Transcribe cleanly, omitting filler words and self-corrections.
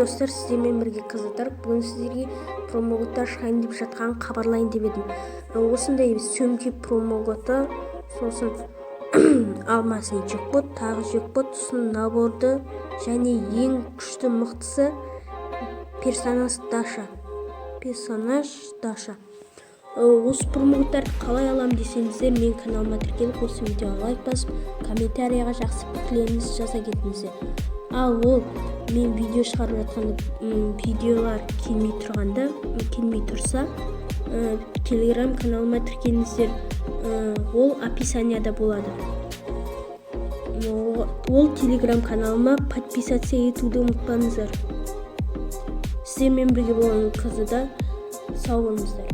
Достар, сіздермен бірге Қызылдар. Бүгін сіздерге промокодтар шығайын деп жатқанын хабарлайын деп едім. Осындай сөмке промокоды, сосын алмазный джекпот, тағы джекпот, сосын наборды және ең күшті, мықтысы персонаж Даша, персонаж Даша. Осы промокодтарды қалай аламын десеңіздер, менің каналыма тіркеліп, осы видеоға лайк басып, комментарийға жақсы пікірлеріңізді жаза кетіңіздер. Ал ол мен видео шығарып жатқанда видеолар келмей тұрғанда, келмей тұрса, телеграм каналыма тіркеліңіздер. Ол описанияда болады. Ол телеграм каналыма подписаться етуді ұмытпаңыздар. Сіздермен бірге болған Қызыда. Сау болыңыздар.